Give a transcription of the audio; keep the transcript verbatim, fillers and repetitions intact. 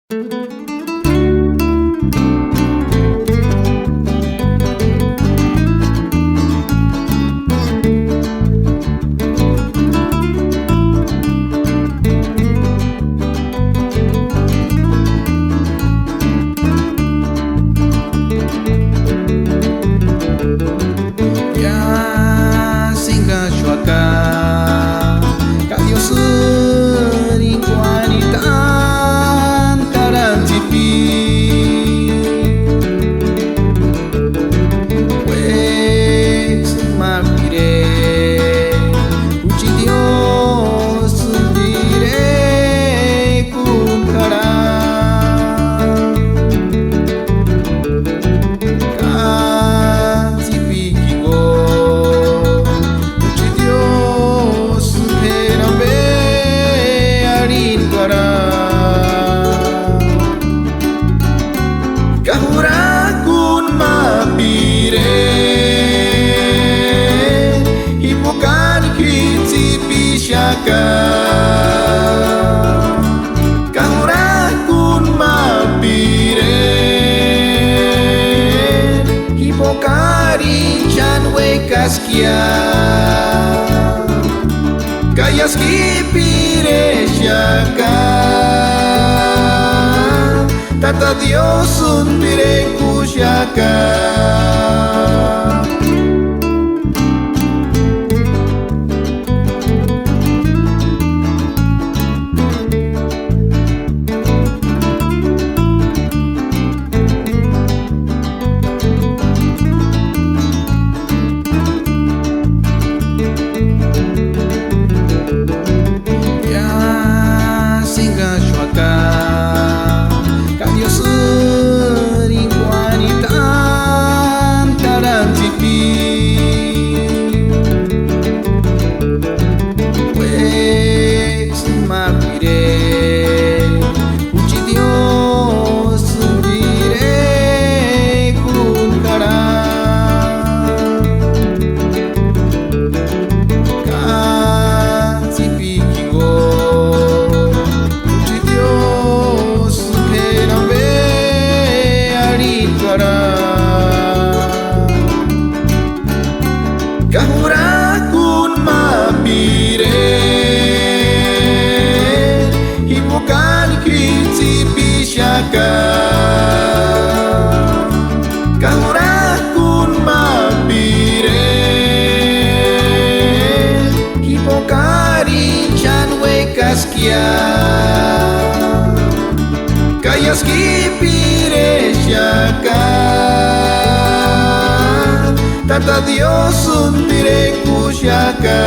Ya singaxuaka, ka Diosïri kuanitani tarantsïpi. Uéksï ma p'ire, juchi Diosïni pirekuni jarha. Ka tsïpikiko, juchi Diosï k'éri ambe arhini jarha. Ka jurak'uni ma p'ire, jimbo káni ji tsïpixaka. Ka jurak'uni ma p'ire, jimbo kári xáni uékaskia. Ka iásï ji p'irexaka, Tata Diosïni pirekuxaka. Ya singaxuaka, ka Diosïri kuanitani tarantsïpi. Uéksï ma p'ire, juchi Diosïni pirekuni jarha. Ka tsïpikiko, juchi Diosï k'éri ambe arhini jarha. Ka jurak'uni ma p'ire, jimbo káni ji tsïpixaka. Ka jurak'uni ma p'ire, jimbo kári xáni uékaskia. Ka iásï ji p'irexaka, Tata Diosïni pirekuxaka.